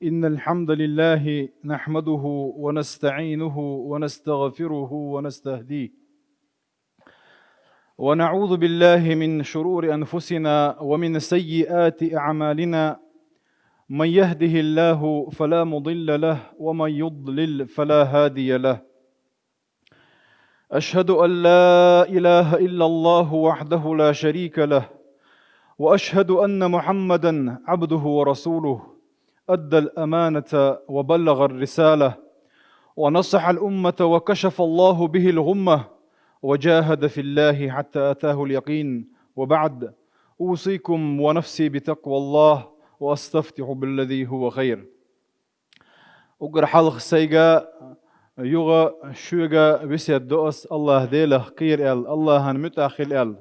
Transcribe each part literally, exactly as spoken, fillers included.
إن الحمد لله نحمده ونستعينه ونستغفره ونستهديه، ونعوذ بالله من شرور أنفسنا ومن سيئات أعمالنا. من يهده الله فلا مضل له، ومن يضلل فلا هادي له. أشهد أن لا إله إلا الله وحده لا شريك له، وأشهد أن محمدا عبده ورسوله، أدى الأمانة وبلغ الرسالة، ونصح الأمة وكشف الله به الغمة، وجاهد في الله حتى أتاه اليقين. وبعد، أوصيكم ونفسي بتقوى الله، وأستفتح بالذي هو خير. Уггар хьалха сайга, юха шуьга весет до ас, АллахӀ Делах кхера аьлла, АллахӀан муьтӀахь хила аьлла.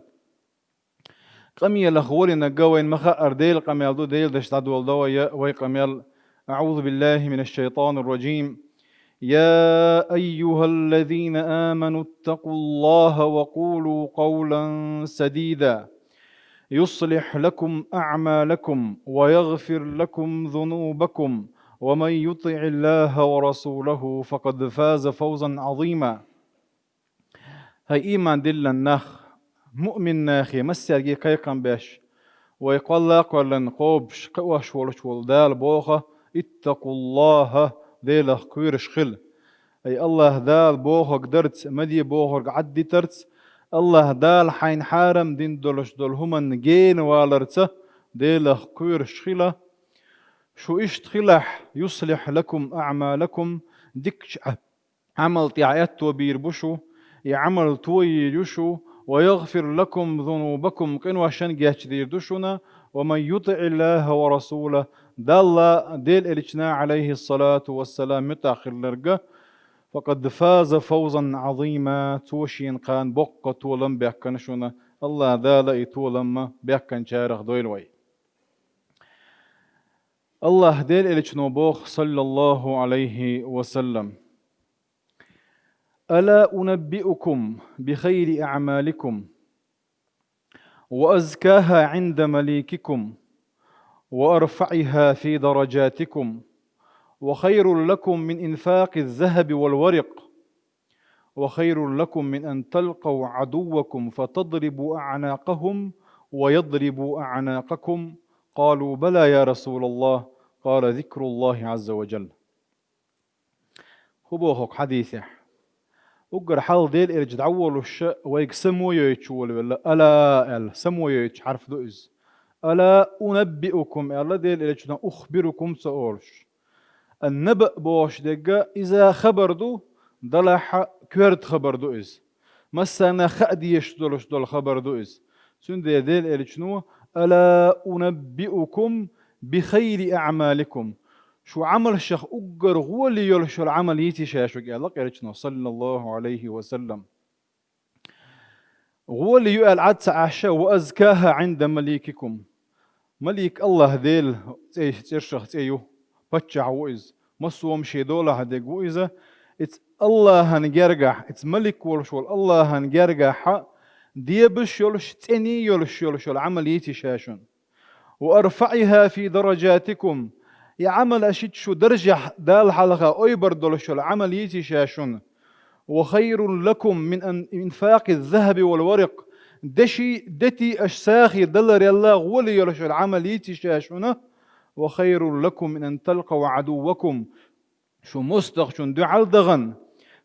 Къамелах волинарг вайна ма хаъара Делан къамел ду, Делан дашца дӀадоладу вай, вай къамел. أعوذ بالله من الشيطان الرجيم. يا أيها الذين آمنوا اتقوا الله وقولوا قولا سديدا يصلح لكم أعمالكم ويغفر لكم ذنوبكم ومن يطع الله ورسوله فقد فاز فوزا عظيما. ХӀай ийман диллина нах, муъмин нахе массаьрга кхайкхам беш, вай кхолла а кхоьллина кхобуш, кхиош волуш волу Дала боху: «اتقوا الله», Делах кхоьруш хила. Ай, АллахӀ Дала бохург дарца, ма де бохург Ӏаддитарца, АллахӀ Дала хьайна хьарам дина долуш долу хӀуманна гена валарца Делах кхоьруш хила. Шу иштта хилахь, يصلح لكم أعمالكم, дикачу Ӏа-, Ӏамал тӀехь аьтто бийр бу шу, и Ӏамал тойийр ю шу, ويغفر لكم ذنوبكم, къиношан гечдийр ду шуна, ومن يطع الله ورسوله, Далла, Делан Элчана, عليه الصلاة والسلام, муьтӀахь хилларг, فقد فاز فوزا عظيما, цо шена кхана боккха толам баьккхина шуна, АллахӀ Дала и толам баьккхинчарах дойла вай. АллахӀ Делан Элчано боху, صلى الله عليه وسلم: ألا أنبئكم بخير أعمالكم وأزكاها عند مليككم وأرفعها في درجاتكم وخير لكم من إنفاق الذهب والورق وخير لكم من أن تلقوا عدوكم فتضربوا أعناقهم ويضربوا أعناقكم؟ قالوا: بلى يا رسول الله. قال: ذكر الله عز وجل. ХӀун боху хӀокху хьадисехь? Уггар хьалха Делан Элча дӀаволуш вайга само йойтуш волавелла, «ألا» аьлла, само йойтуш хьарф ду иза. «ألا أنبئكم» аьлла Делан Элчано, «أخبركم» ца олуш. Ан-наба бохуш дерг иза хабар ду, делахь а коьрта хабар ду иза. Массарна хаа дезаш долуш долу хабар ду иза. Цундела Делан Элчано: «ألا أنبئكم بخير أعمالكم». Шу Ӏамалшах уггар гӀоли йолуш йолу Ӏамал йийций ша шуьга аьлла Элчано, صلى الله عليه وسلم. ГӀоли ю аьлла Ӏад ца Ӏаш, «وأزكاها عند مليككم». Малик АллахӀ Делан цӀе, цӀершах цӀе ю, паччахь ву иза, массо а хӀума шен долахь дерг ву иза. Иза АллахӀан гергахь, иза малик волуш волу АллахӀан гергахь дебаш йолуш, цӀений йолуш йолуш йолу Ӏамал йийций ша шуна. «وأرفعها في درجاتكم». И Ӏамал аша шу даржехь Дала хьалха ойбар долуш йолу Ӏамал йийций ша шуна. «وخير لكم من أن، إنفاق الذهب والورق». Деши, дети аша сагӀа даларал гӀоли йолуш йолу Ӏамал йийций ша шуна. «وخير لكم من أن تلقوا عدوكم». Шу мостагӀчунна дуьхьал дахана,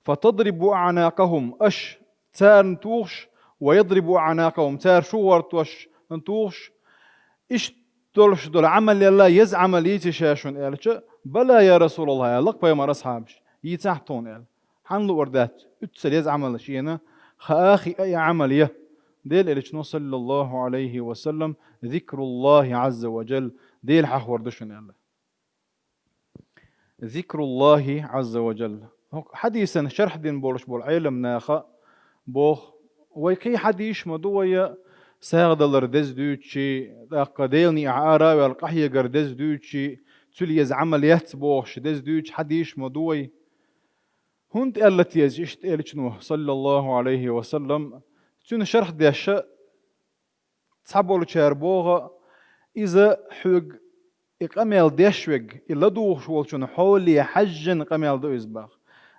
«فتضربوا أعناقهم», аша царна тухуш, «ويضربوا أعناقهم», цара шу гӀортош тухуш, иштта долуш долу Ӏамал ялла, еза Ӏамал йийций ша шуна аьлча, «بلى يا رسول الله», аьлла пайхамар асхьабаш, йийцахь тхуна аьлла. Хьан луур дац, уьццал еза Ӏамал шена хаа хиъа и Ӏамал я. Делан Элчано, صلى الله عليه وسلم: «ذكر الله عز وجل», Дела хьахор ду шуна аьлла. «ذكر الله عز وجل». ХӀокху хьадисан шархь дина болуш болу Ӏелам наха боху, вай кхин хьадисаш ма ду вай, сагӀадалар деза дуьйцучий, тӀаккха Делан некъахь ара а ваьлла къахьегар деза дуьйцучий, цуьнан еза Ӏамал яц бохуш деза дуьйцучу хьадисаш ма ду вай. ХӀунда аьлла те иза иштта Элчано, صلى الله عليه وسلم, цуьнан шархь деш, цхьаболчара боху, иза хьоьга и къамел деш верг, и ладугӀуш волчун хьоле хьаьжжина къамел ду иза бах.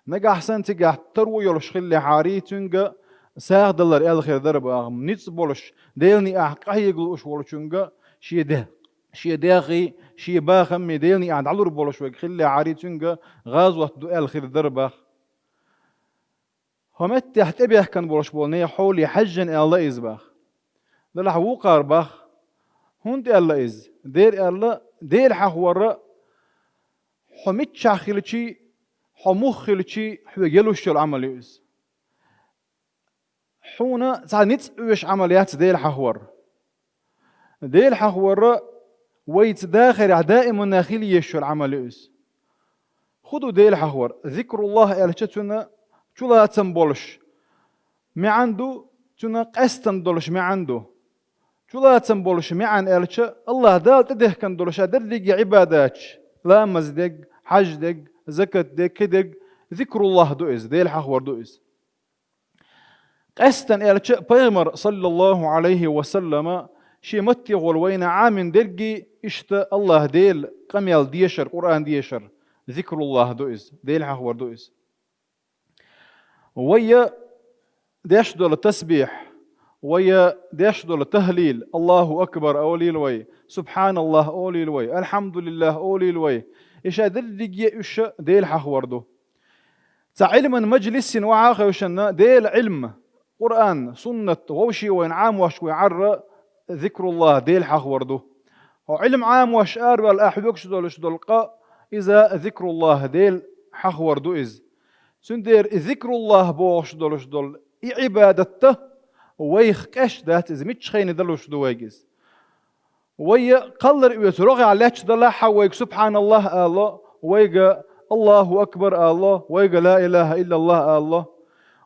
Нагахь санна цигахь таро йолуш хиллехьарий, цуьнга сагӀа далар аьлла хир дара бах. Ницкъ болуш, Делан некъахь къахьега лууш волчуьнга шен де-, шен дегӀий, шен бахамий Делан некъахь дӀалур болуш верг хиллехьарий, цуьнга гӀазот ду аьлла хир дара бах. ХӀокху меттехь тӀебехкан болуш болу нехан хьоле хьаьжжина аьлла иза бах. Делахь вукхара бах. ХӀунда аьлла иза? Дера аьлла, Дела хьахавар хьо миччахь хилчий, хьо муха хилчий, хьоьга елуш йолу Ӏамал ю иза. Хьуна цхьа ницкъ оьшу Ӏамал яц Дела хьахавар. Дела хьахавар вайца дахарехь даиманна хила езаш йолу Ӏамал ю иза. ХӀун ду Дела хьахавар? Зикруллах аьлча, цуьнан чулацам болуш маьӀна ду, цуьнан къаьстина долуш маьӀна ду. Чулацам болуш маьӀна аьлча, АллахӀ Дала тӀедехкина долуш а дерриге Ӏибадаташ, ламаз дерг, хьаж дерг, закат дерг, кхидерг, зикруллах ду иза, Дела хьахавар ду иза. Къаьстина аьлча, Пайхамара, саллаллаху Ӏалайхи ва саллама, шен маттехула вайна Ӏамийна дерриге иштта АллахӀ Дела къамел дешар, Къуръан дешар, зикруллах ду иза, Дела хьахавар ду иза. Вайя деш долу тасбихь, вайя деш долу тахлил, Аллаху акбар олийла вай, субханаллах олийла вай, алхьамдулиллах олийла вай. И ша дерриге уьш Дела хьахавар ду. Цхьа Ӏилман мажлисина вахьа а хевшина, Делан Ӏилма, Къуръан, суннат, вовшийн вайна Ӏамош вай Ӏарра зикруллах, Дела хьахавар ду. Хьо Ӏилма Ӏамош араваьлла ахь хьоьгуш долуш долу къа, иза зикруллах, Дела хьахавар ду иза. Цундела и зикруллах бохуш долуш долу и Ӏибадатта вайх къаьсташ дац иза, миччахьа далуш ду вайга иза. Вайя кхаллар оьцу рогӀехь лаьтташ далахь а вайга субханаллах ало, вайга Аллаху акбар ало, вайга ла илаха иллаллах ало.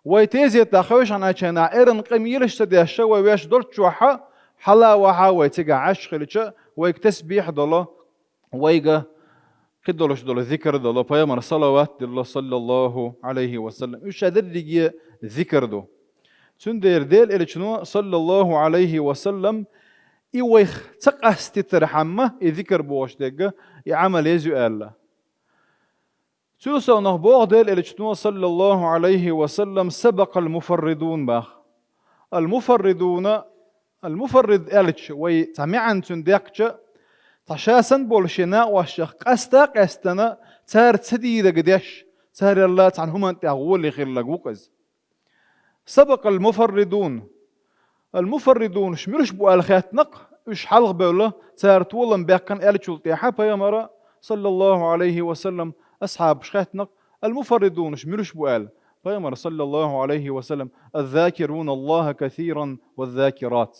Вай тезетахь хевшина ченахь эрна къамелаш ца деш, вай веш долччохь хьала а вахьа вай цигахь Ӏаш хилча, вайга тасбихь долу, вайга кхидолуш долу зикр долу, Пайхамар салават дилло, саллаллаху Ӏалайхи ва саллам. Уьш ша дерриге зикр ду. Цундела Делан Элчано, саллаллаху Ӏалайхи ва саллам, и вайх ца къастийтархьама, и зикр бохуш дерг, и Ӏамал еза ю аьлла. Цул совнах боху Делан Элчано, саллаллаху Ӏалайхи ва саллам, сабакъал муфарридун бах. Ал муфарридуна, ал муфаррид аьлча, вай цхьа маьӀна цуьнан дехча, цхьа ша санна болу шен накъостех къаста а къаьстина, цара ца дийриг деш, царалла цхьана хӀуманна тӀехь гӀоле хилларг ву-кх иза. Сабакъал муфарридун. Ал муфарридунаш муьлш бу аьлла хаьттина-кх, уьш хьалха бевлла, цара толам баьккхина аьллачул тӀаьхьа Пайхамара, саллаллаху Ӏалайхи ва саллам, асхьабаш хаьттина-кх, ал муфарридунаш муьлш бу аьлла. Пайхамара, саллаллаху Ӏалайхи ва саллам, аззакируна Аллаха касиран ваззакират.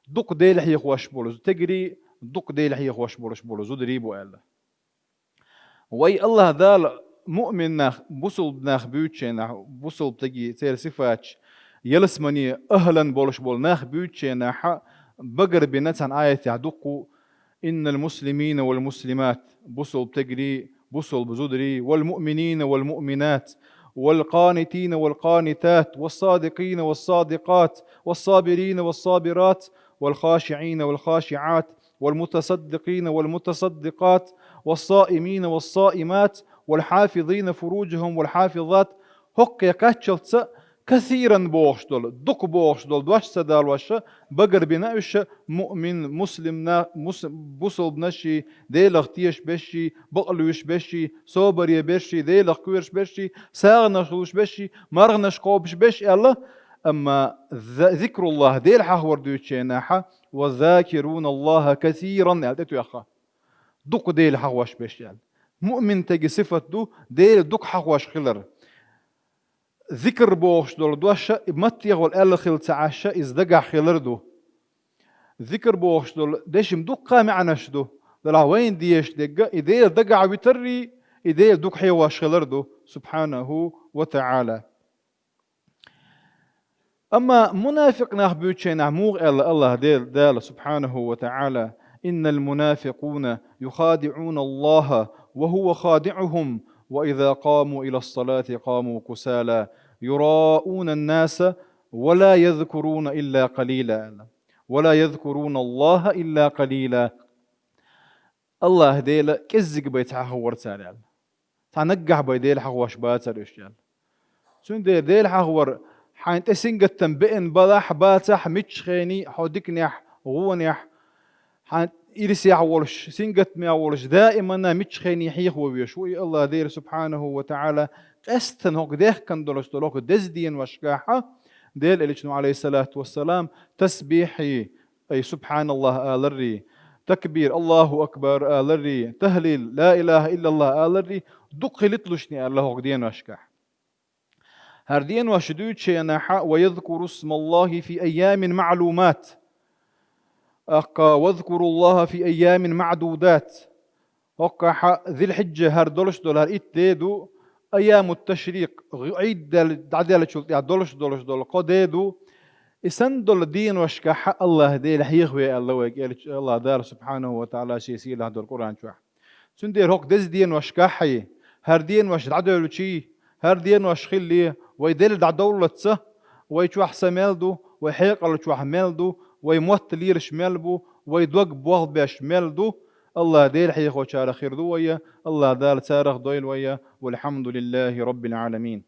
Дукха Дела хьехош болу стегарий, дукха Дела хьехош болуш болу зударий бу аьлла. Вай АллахӀ Дала муъмин нах, бусулба нах буьйцучу хенахь, бусулба стегий, церан сифаташ, ялсамане ахӀлан болуш болу нах буьйцучу хенахь, багарбина цхьана аятехь дуккха: «Иннал муслимина вал муслимат», бусулба стегарий, бусулба зударий, «вал муъминина вал муъминат, вал къанитина вал къанитат, вассадикъина вассадикъат, вассабирина вассабират, вал хашиӀина вал хашиӀат, والمتصدقين والمتصدقات، والصائمين والصائمات، والحافظين فروجهم والحافظات. ХӀокхе кхаччалца касиран бохуш долу, дукха бохуш долу дош ца далош, багарбина уьш муъмин, муслим на-, мус-, бусулбанаши, Делах тешаш берши, бакълуьйш берши, собаре берши, Делах кхоьруш берши, сагӀанаш луш берши, марханаш кхобуш берши аьлла, амма за-, зикруллах, Дела хьахавар дуьйцучу хенахь, «Ва закируна Аллаха касиран», аьлла тӀетоьхна. Дукха Дела хьахош берш аьлла. Муъмин стеган сифат ду Дела дукха хьахош хилар. Зикр бохуш долу дош и маттехула аьлла хила ца Ӏаш, иза дагахь хилар ду. Зикр бохуш долу дешан дуккха а маьӀнаш ду. Делахь вайна дезаш дерг и Дела дагахь витаррий, и Дела дукха хьехош хилар ду, субхьанаху ва таӀала. Амма мунафикъ нах буьйцучу хенахь муха аьлла АллахӀ Дела, Дала субхьанаху ва таӀала: «Иннал мунафикъуна юхадиӀуна Аллаха ва хува хадиӀухум, ва иза къаму илас салати къаму кусала, юраъуна ннаса, ва ла язкуруна илла къалила», аьлла. «Ва ла язкуруна Аллаха илла къалила». АллахӀ Дела кӀеззиг бай ца хьахавар цара аьлла. Цхьа наггахь бай Дела хьахавош бацар уьш аьлла. Цундела Дела хьахавар, хьайна тӀе сингаттам беана балахь, бацахь, миччахьений хьо диканехь, вонехь, хьан ирсехь волуш, сингаттамехь волуш, даимана миччахьений хьехаво везаш ву и АллахӀ Дела субхьанаху ва таӀала, къаьстина хӀокху дехкан долуш долу хӀокху деза деношкахь а, Дела Элчано, Ӏалайхиссалату вассалам, тасбихьий, ай, субхьаналлахӀ аларрий, такбир, АллахӀу акбар аларрий, тахлил, ла илахӀа иллаллахӀ аларрий, дукха хилийта лушний аьлла хӀокху деношкахь. ХӀара денош дуьйцучу хенахь а: «Ва язкуру смаллахӀи фи айямин маӀлумат». ТӀаккха: «ВазкуруллахӀа фи айямин маӀдудат». ХӀокхахь а Зилхьиджа хӀара долуш долу хӀара итт де ду, айямут ташрикъ, Ӏийд дӀаделлачул тӀаьхьа долуш долуш долу кхо де ду. И санна долу деношкахь а АллахӀ Дела хьехаве аьлла вайга Элча-, АллахӀ Дала субхьанаху ва таӀала шен сийлахь долу Къуръан чохь. Цундела хӀокху деза деношкахь а, хӀара денош дӀадевлчий, хӀара денош хилале, вай делла дӀадовллалц, вай чохь са мел ду, вай хьекъал чохь мел ду, вай мотт лелаш мел бу, вай дог болх беш мел ду, АллахӀ Дела хьехочарах хир ду вай, АллахӀ Дала царах дойла вай, валхьамдулиллахӀи раббил Ӏаламин.